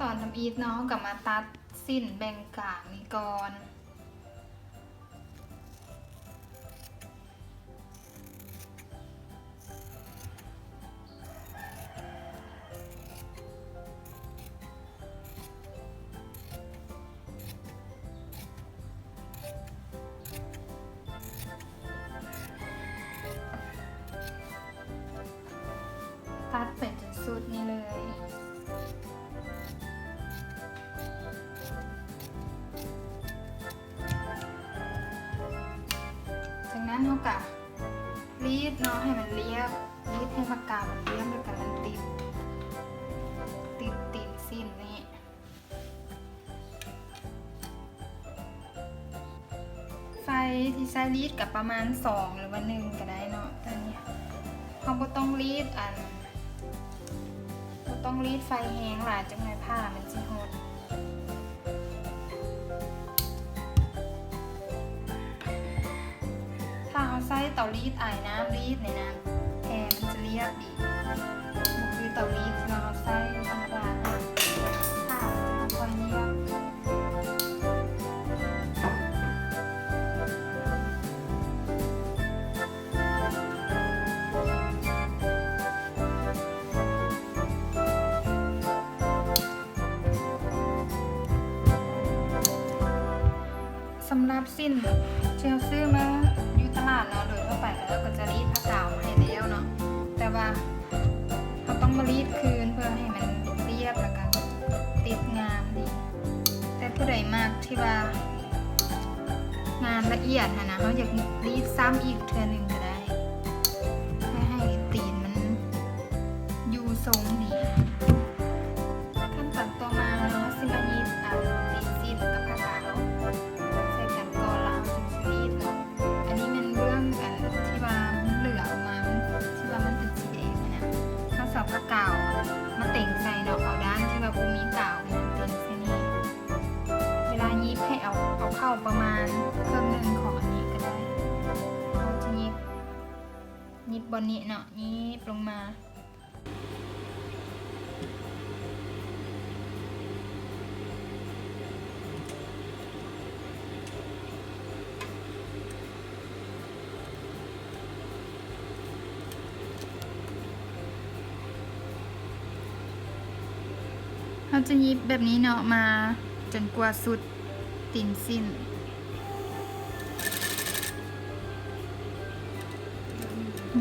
ຕອນທຳອິດເນາະ ເຮົາກໍມາຕັດຊີ້ນແບ່ງກາງນີ້ກ່ອນ. ຕັດໄປຈົນສຸດນີ້ເລີຍ. ຈາກນັ້ນເຮົາກະລີດເນາະ ໃຫ້ມັນລຽບ, ລີດໃຫ້ປາກກາມັນລຽບ ແລ້ວກະມັນຕິດ, ຕິດຕີນສິ້ນນີ້. ໄຟທີ່ໃຊ້ລີດກະປະມານສອງ ຫຼືວ່າໜຶ່ງກະໄດ້ເນາະ. ແຕ່ນີ້ເຮົາບໍ່ຕ້ອງລີດ ອັນ ບໍ່ຕ້ອງລີດໄຟແຮງຫຼາຍ ຈັກໜ່ອຍຜ້າມັນຊິຫົດ. ຖ້າເຮົາໃຊ້ເຕົາລີດອາຍນ້ຳລີດນີ້ນະ ແພມັນຈະລຽບດີ ບໍ່ຄືເຕົາລີດທີ່ວ່າເຮົາໃຊ້ຢູ່ທຳມະດາ ຜ້າມັນຈະບໍ່ຄ່ອຍລຽບ. ສຳລັບສິ້ນທີ່ເຮົາຊື້ມາຢູ່ຕະຫຼາດເນາະ ໂດຍທົ່ວໄປເຂົາເຈົ້າກໍຈະລີດຜ້າກາວໃຫ້ແລ້ວເນາະ ແຕ່ວ່າເຮົາຕ້ອງມາລີດຄືນເພື່ອໃຫ້ມັນລຽບ ແລ້ວກໍຕິດງາມດີ. ແຕ່ຜູ້ໃດມັກທີ່ວ່າງານລະອຽດຫັ້ນນະ ເຮົາຢາກລີດຊ້ຳອີກເທື່ອໜຶ່ງກໍໄດ້ ເພື່ອໃຫ້ຕີນມັນຢູ່ຊົງດີ. ຂັ້ນຕອນຕໍ່ມາເນາະ ເຮົາຊິມາຫຍິບ ອັນ ຕີນສິ້ນກັບຜ້າກາວໃສ່ກັນກ່ອນ ແລ້ວເຮົາຈຶ່ງຊິລີດເນາະ. ອັນນີ້ແມ່ນເບື້ອງ ອັນ ທີ່ວ່າມັນເຫຼືອອອກມາ ທີ່ວ່າມັນເປັນສີແດງຫັ້ນນະ ເຮົາຊິເອົາຜ້າກາວມາເຕັງໃສ່ເນາະ ເອົາດ້ານທີ່ວ່າບໍ່ມີກາວນີ້ເຕັງໃສ່ນີ້. ເວລາຫຍິບໃຫ້ເອົາ ເອົາເຂົ້າປະມານເຄິ່ງໜຶ່ງຂອງອັນນີ້ກໍໄດ້. ເຮົາຈະຫຍິບ ຫຍິບບ່ອນນີ້ເນາະ ຫຍິບລົງມາ. ເຮົາຈະຫຍິບແບບນີ້ເນາະ ມາຈົນກວ່າສຸດຕີນສິ້ນ.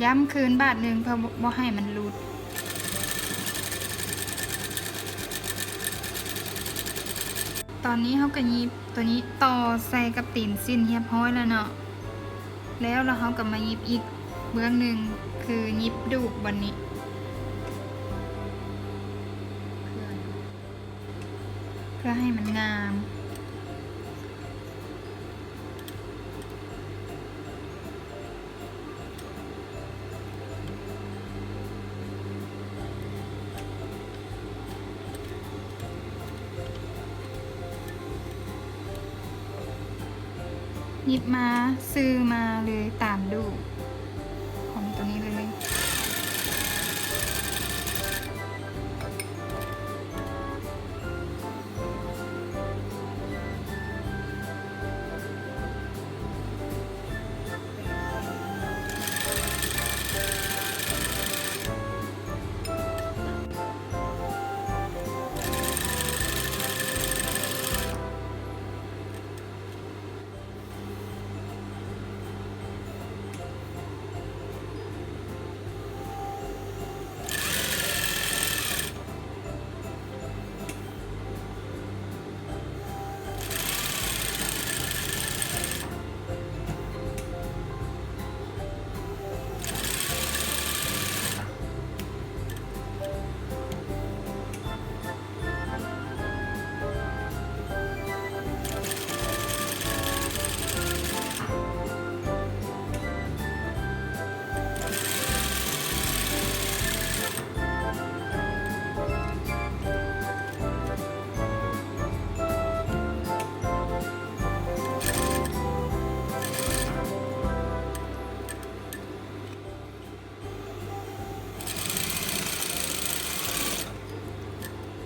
ຢ້ຳຄືນບາດໜຶ່ງເພື່ອບໍ່ໃຫ້ມັນຫຼຸດ. ຕອນນີ້ເຮົາກໍຫຍິບໂຕນີ້ຕໍ່ໃສ່ກັບຕີນສິ້ນຮຽບຮ້ອຍແລ້ວເນາະ ແລ້ວ ແລ້ວເຮົາກໍມາຫຍິບອີກເບື້ອງໜຶ່ງ ຄືຫຍິບດູບບ່ອນນີ້ ເພື່ອໃຫ້ມັນງາມ. ຫຍິບມາ ຊື່ມາເລີຍ ຕາມດູຂອງໂຕນີ້ເລີຍ.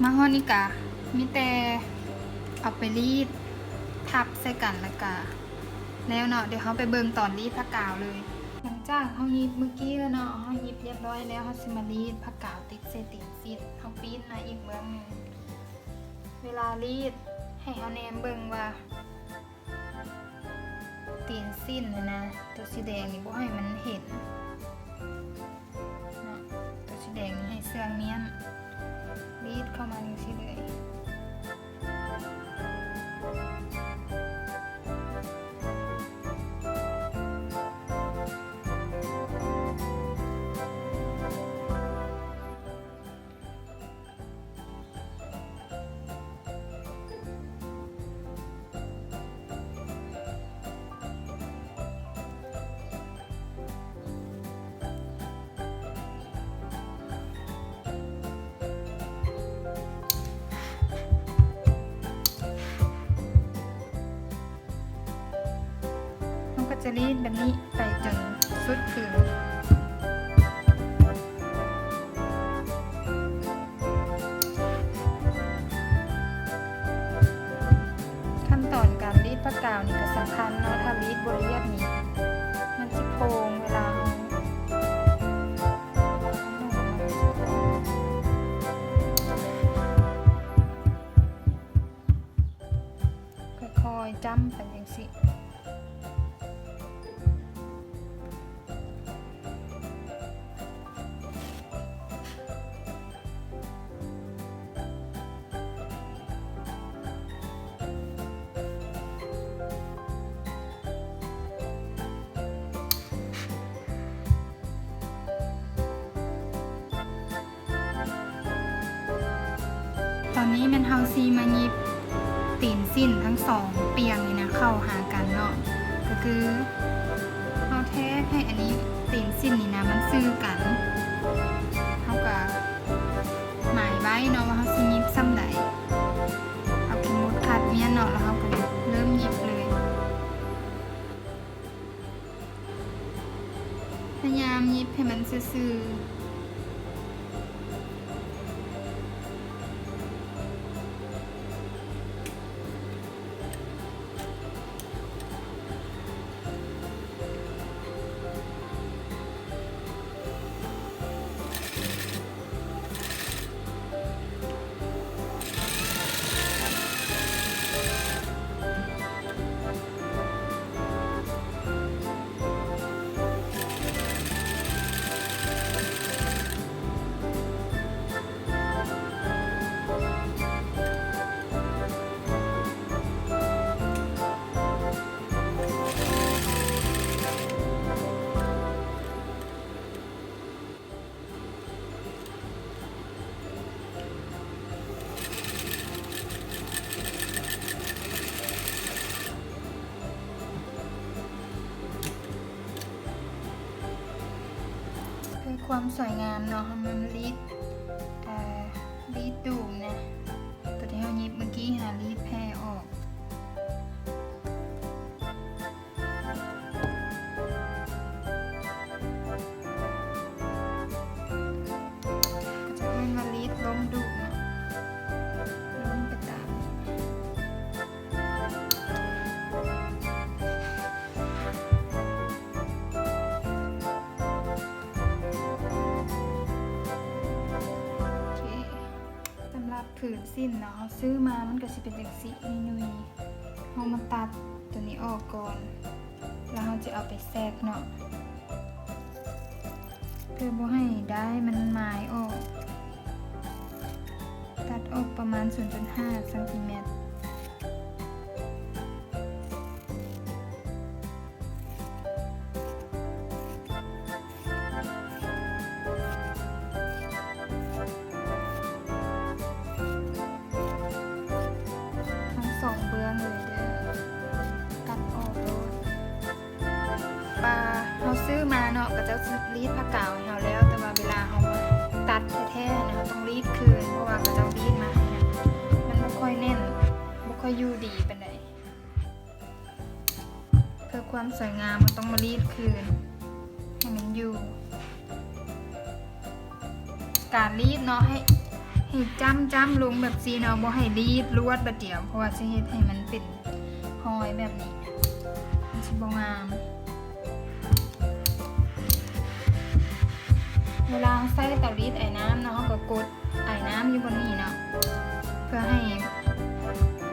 ມາຮອດນີ້ກະ ມີແຕ່ເອົາໄປລີດທັບໃສ່ກັນແລ້ວກະແລ້ວເນາະ. ດຽວເຮົາໄປເບິ່ງຕອນລີດຜ້າກາວເລີຍ. ຫຼັງຈາກເຮົາຫຍິບມື້ກີ້ແລ້ວເນາະ, ເຮົາຫຍິບລຽບຮ້ອຍແລ້ວ, ເຮົາຊິມາລີດຜ້າກາວຕິດໃສ່ຕີນສິ້ນ. ເຮົາປີ້ນມາອີກເບື້ອງໜຶ່ງ. ເວລາລີດໃຫ້ເຮົາແນມເບິ່ງວ່າ ຕີນສິ້ນຫັ້ນນະ ຕົວສີແດງນີ້ບໍ່ໃຫ້ມັນເຫັນເນາະ, ຕົວສີແດງນີ້ໃຫ້ເຊື່ອງມ້ຽນ, ລີດເຂົ້າມາຈັ່ງຊີ້ເລີຍ. ເຮົາກໍຈະລີດແບບນີ້ໄປຈົນສຸດຄືນ. ຂັ້ນຕອນການລີດຜ້າກາວນີ້ກໍສຳຄັນເນາະ, ຖ້າລີດບໍ່ລຽບນີ້ ມັນຊິໂພງເວລາເຮົາ ຄ່ອຍໆຈ້ຳໄປຈັ່ງຊີ້. ຕອນນີ້ແມ່ນເຮົາຊິມາຫຍິບຕີນສິ້ນທັງສອງປ່ຽງນີ້ນະເຂົ້າຫາກັນເນາະ, ກໍຄືເຮົາແທກໃຫ້ອັນນີ້ ຕີນສິ້ນນີ້ນະມັນຊື່ກັນ. ເຮົາກໍໝາຍໄວ້ເນາະວ່າເຮົາຊິຫຍິບສ່ຳໃດ. ເອົາເຂັມໝຸດຂັດມ້ຽນເນາະ, ແລ້ວເຮົາກໍເລີ່ມຫຍິບເລີຍ. ພະຍາຍາມຫຍິບໃຫ້ມັນຊື່ໆ. ເພື່ອຄວາມສວຍງາມເນາະ, ເຮົາມາລີດ ເອີ ລີດດູມນະ, ຕົວທີ່ເຮົາຫຍິບເມື່ອກີ້ຫັ້ນນະ, ລີດແຜ່ອອກ. ເຂົາເອີ້ນວ່າລີດລົມດູມເນາະ, ລົມໄປຕາມ. ໂອເຄ. ສຳລັບຜືນສິ້ນເນາະ, ເຮົາຊື້ມາມັນກໍຊິເປັນຈັ່ງຊີ້ ໜຸ່ຍໆ. ເຮົາມາຕັດຕົວນີ້ອອກກ່ອນ, ແລ້ວເຮົາຈະເອົາໄປແຊກເນາະ, ເພື່ອບໍ່ໃຫ້ດ້າຍມັນມາຍອອກ. ຕັດອອກປະມານສູນຈຸດຫ້າຊັງຕີແມັດ. ທັງສອງເບື້ອງເລີຍເດີ, ຕັດອອກໂລດ. ວ່າເຮົາຊື້ມາເນາະ, ເຂົາເຈົ້າລີດຜ້າກາວໃຫ້ເຮົາແລ້ວ, ແຕ່ວ່າເວລາເຮົາມາຕັດແທ້ໆນະ, ເຮົາຕ້ອງລີດຄືນ, ເພາະວ່າເຂົາເຈົ້າລີດມາໃຫ້ນະ, ມັນບໍ່ຄ່ອຍແໜ້ນ, ບໍ່ຄ່ອຍຢູ່ດີປານໃດ. ເພື່ອຄວາມສວຍງາມ ເຮົາຕ້ອງມາລີດຄືນໃຫ້ມັນຢູ່. ການລີດເນາະ ໃຫ້ ຈ້ຳໆລົງແບບຊີ້ເນາະ, ບໍ່ໃຫ້ລີດລວດບາດດຽວ ເພາະວ່າຊິເຮັດໃຫ້ມັນເປັນຮອຍແບບນີ້ ມັນຊິບໍ່ງາມ. ເວລາເຮົາໃຊ້ເຕົາລີດໄອນ້ຳເນາະ, ເຮົາກໍກົດໄອນ້ຳຢູ່ບ່ອນນີ້ເນາະ ເພື່ອໃຫ້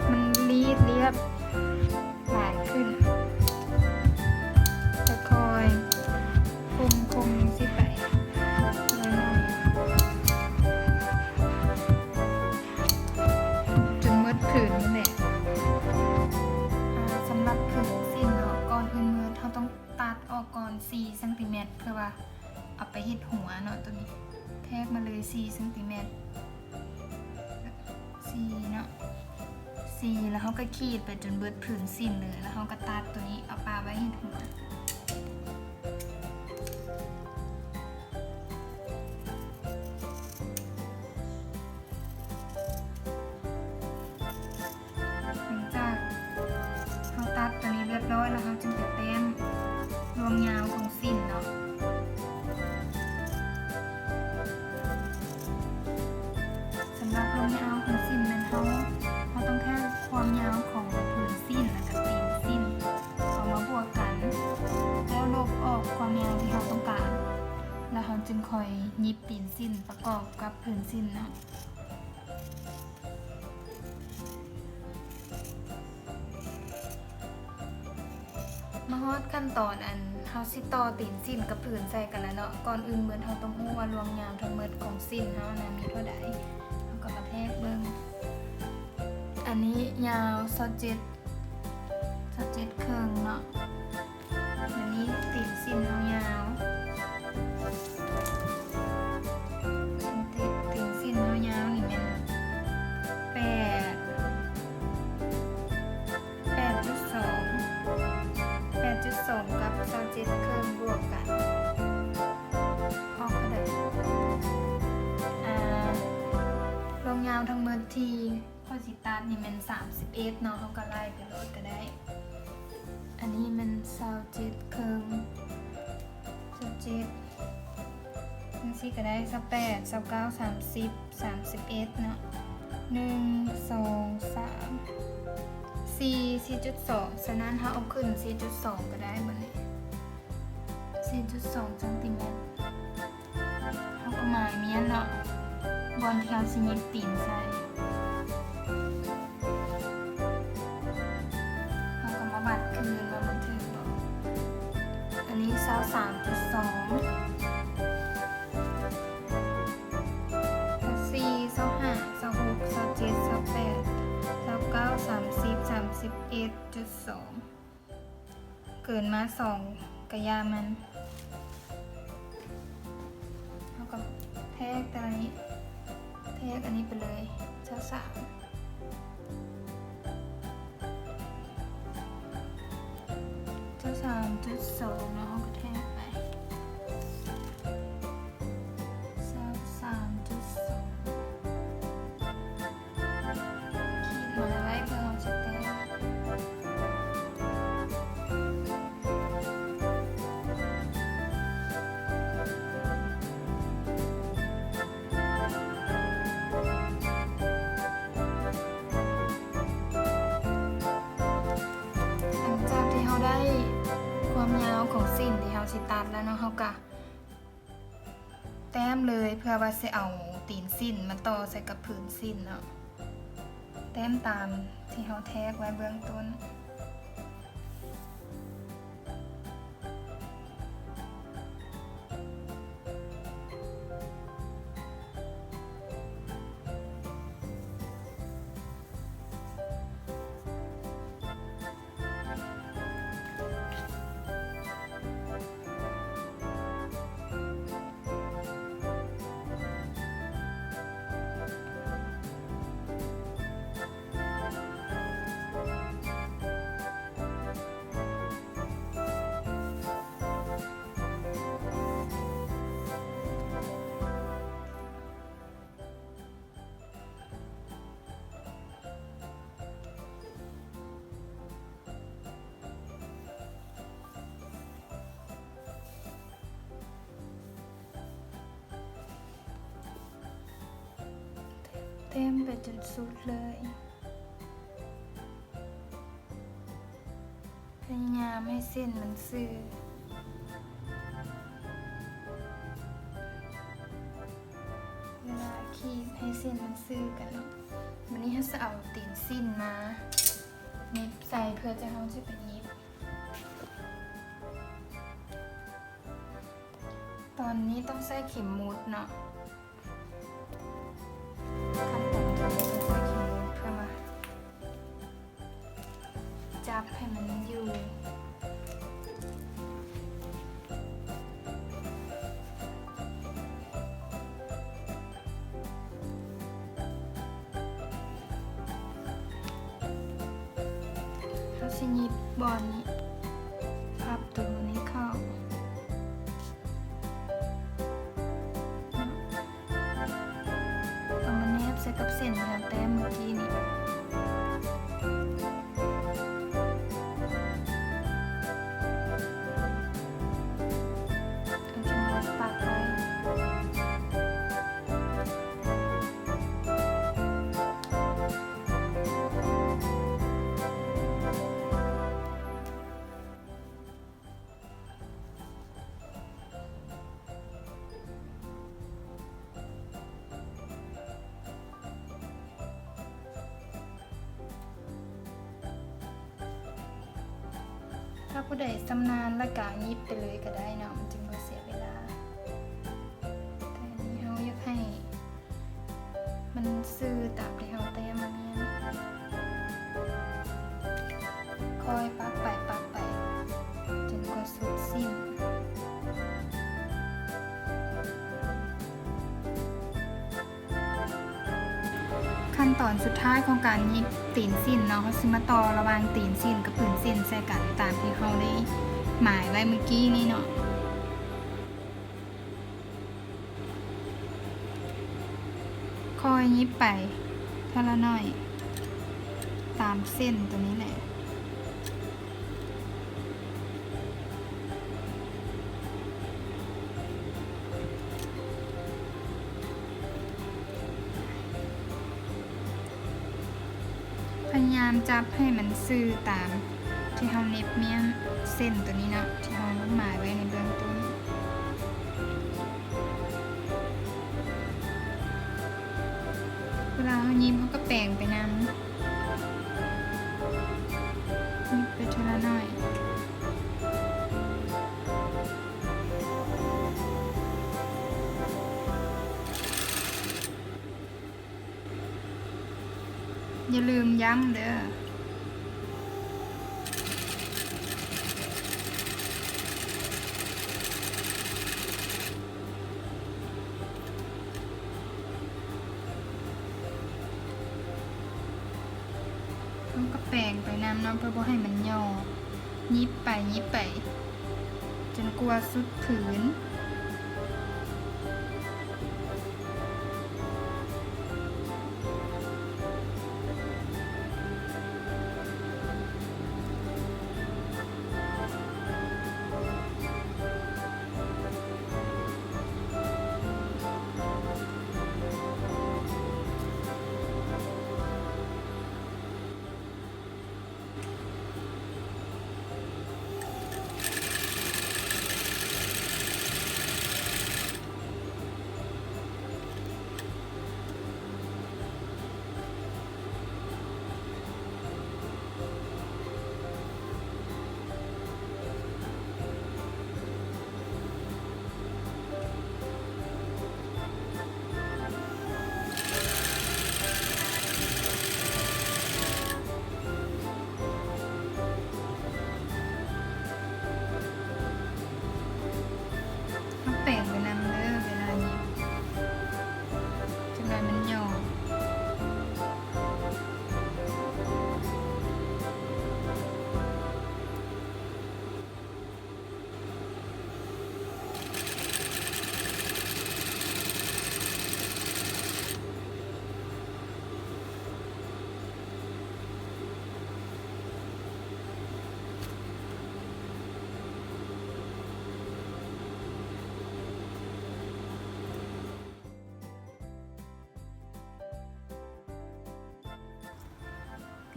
ມັນລີດລຽບ ຫຼາຍຂຶ້ນ ຄ່ອຍໆຄົມໆຈັ່ງຊີ້ໄປ ຈົນໝົດຜືນນັ້ນແຫຼະ. ອາ ສຳລັບຜືນສິ້ນເນາະ, ກ່ອນອື່ນໝົດເຮົາຕ້ອງຕັດອອກກ່ອນສີ່ຊັງຕີແມັດ ເພື່ອວ່າເອົາໄປເຮັດຫົວເນາະ. ໂຕນີ້ແທກມາເລີຍສີ່ຊັງຕີແມັດ ສີ່ເນາະ ສີ່ ແລ້ວເຮົາກໍຂີດໄປຈົນເບິດຜືນສິ້ນເລີຍ ແລ້ວເຮົາກໍຕັດໂຕນີ້ເອົາປະໄວ້ເຮັດຫົວ. ຫຼັງຈາກເຮົາຕັດໂຕນີ້ຮຽບຮ້ອຍແລ້ວ ເຮົາຈຶ່ງຈະແຕ້ມລວງຍາວຂອງສິ້ນເນາະ. ສຳລັບລວງຍາວຂອງສິ້ນແມ່ນເຮົາ ເຮົາຕ້ອງແທກຄວາມຍາວຂອງຜືນສິ້ນ ແລ້ວກໍຕີນສິ້ນເອົາມາບວກກັນ ແລ້ວລົບອອກຄວາມຍາວທີ່ເຮົາຕ້ອງການ ແລ້ວເຮົາຈຶ່ງຄ່ອຍຫຍິບຕີນສິ້ນປະກອບກັບຜືນສິ້ນເນາະ. ມາຮອດຂັ້ນຕອນອັນເຮົາຊິຕໍ່ຕີນສິ້ນກັບຜືນໃສ່ກັນແລ້ວເນາະ. ກ່ອນອື່ນໝົດເຮົາຕ້ອງຮູ້ວ່າລວງຍາວທັງໝົດຂອງສິ້ນເຮົານະມີເທົ່າໃດ ເຮົາກໍມາແທກເບິ່ງ. ອັນນີ້ຍາວຊາວເຈັດ ຊາວເຈັດເຄິ່ງເນາະ. ບາດນີ້ຕີນສິ້ນເຮົາຍາວ ຕີນ ຕີນສິ້ນເຮົາຍາວນີ້ແມ່ນແປດ ແປດຈຸດສອງ ແປດຈຸດສອງກັບຊາວເຈັດເຄິ່ງບວກກັນ ອອກເທົ່າໃດ? ອາ ລວງຍາວທັງໝົດທີ່ ຂ້ອຍຊິຕັດນີ້ແມ່ນສາມສິບເອັດເນາະ, ເຮົາກໍໄລ່ໄປໂລດກໍໄດ້. ອັນນີ້ແມ່ນຊາວເຈັດເຄິ່ງ ຊາວເຈັດ ຈັ່ງຊີ້ກໍໄດ້ ຊາວແປດ ຊາວເກົ້າ ສາມສິບ ສາມສິບເອັດເນາະ ໜຶ່ງ ສອງ ສາມ ສີ່ ສີ່ຈຸດສອງ ສະນັ້ນເຮົາເອົາຂຶ້ນສີ່ຈຸດສອງກໍໄດ້ບັດນີ້ ສີ່ຈຸດສອງຊັງຕີແມັດ. ເຮົາກໍໝາຍມ້ຽນເນາະ ບ່ອນທີ່ເຮົາຊິຫຍິບຕີນໃສ່ ເຮົາກໍມາວັດຄືນວ່າມັນຖືກບໍ່. ອັນນີ້ຊາວສາມຈຸດສອງ ຊາວສີ່ ຊາວຫ້າ ຊາວຫົກ ຊາວເຈັດ ຊາວແປດ ຊາວເກົ້າ ສາມສິບ ສາມສິບເອັດຈຸດສອງ. ເກີນມາສອງກະຢ່າມັນ ເຮົາກໍແທກແຕ່ອັນນີ້ ແທກອັນນີ້ໄປເລີຍ ຊາວສາມ ຊາວສາມຈຸດສອງເນາະ ເຮົາກໍແທກໄປ ຊາວສາມຈຸດສອງ ຂີດໝາຍໄວ້ເພື່ອເຮົາຊິແຕ້ມ. ຫຼັງຈາກທີ່ເຮົາໄດ້ຄວາມຍາວຂອງສິ້ນທີ່ເຮົາຊິຕັດແລ້ວເນາະ ເຮົາກະ ແຕ້ມເລີຍ ເພື່ອວ່າຊິເອົາຕີນສິ້ນມາຕໍ່ໃສ່ກັບຜືນສິ້ນເນາະ ແຕ້ມຕາມທີ່ເຮົາແທກໄວ້ເບື້ອງຕົ້ນ. ເຕັມໄປຈົນສຸດເລີຍ. ພະຍາຍາມໃຫ້ເສັ້ນມັນຊື່. ເວລາຄີບໃຫ້ເສັ້ນມັນຊື່ກັນເນາະ. ບາດນີ້ເຮົາຈະເອົາຕີນຊີ້ນມາໜິບໃສ່ ເພື່ອຈະ ເຮົາຈະໄປໜິບ. ຕອນນີ້ຕ້ອງໃຊ້ເຂັມໝຸດເນາະ. ຂັ້ນຕອນທີ່ເຮົາຕ້ອງໃຊ້ເຂັມໝຸດເພື່ອມາຈັບໃຫ້ມັນຢູ່. ເຮົາຊິຫຍິບບ່ອນນີ້ ພັບໂຕນີ້ເຂົ້າ ເອົາມາແນບໃສ່ກັບເສັ້ນທີ່ເຮົາແຕ້ມເມື່ອກີ້ນີ້ ເອົາເຂັມໝຸດປັກໄວ້. ຖ້າຜູ້ໃດຊຳນານລະກະຫຍິບໄປເລີຍກະໄດ້ເນາະ ມັນຈຶ່ງບໍ່ເສຍເວລາ. ແຕ່ອັນນີ້ເຮົາຢາກໃຫ້ມັນຊື່ຕາມທີ່ເຮົາແຕ້ມມານີ້ ຄ່ອຍປັກໄປປັກໄປຈົນກວ່າສຸດສິ້ນ. ຂັ້ນຕອນສຸດທ້າຍຂອງການຫຍິບຕີນສິ້ນເນາະ ເຮົາຊິມາຕໍ່ລະຫວ່າງຕີນສິ້ນກັບຜືນສິ້ນໃສ່ກັນ ຕາມທີ່ເຮົາໄດ້ໝາຍໄວ້ເມື່ອກີ້ນີ້ເນາະ. ຄ່ອຍຫຍິບໄປເທື່ອລະໜ້ອຍ ຕາມເສັ້ນໂຕນີ້ແຫຼະ. ພະຍາຍາມຈັບໃຫ້ມັນຊື່ຕາມທີ່ເຮົາເນັບມ້ຽນເສັ້ນໂຕນີ້ເນາະ ທີ່ເຮົາໝາຍໄວ້ໃນເບື້ອງຕົ້ນ. ເວລາເຮົາຫຍິບ ເຮົາກະແປງໄປນຳ ຫຍິບໄປເທື່ອລະໜ້ອຍ. ຢ່າລືມຢ້ຳເດີ. ເຮົາກະແປງໄປນຳເນາະ ເພື່ອບໍ່ໃຫ້ມັນຫຍໍ້. ຫຍິບໄປຫຍິບໄປຈົນກວ່າສຸດຜືນ. ເ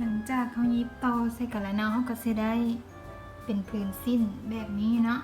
ຫຼັງຈາກເຮົາຫຍິບຕໍ່ໃສ່ກັນແລ້ວເນາະ ເຮົາກໍຊິໄດ້ເປັນຜືນສິ້ນແບບນີ້ເນາະ.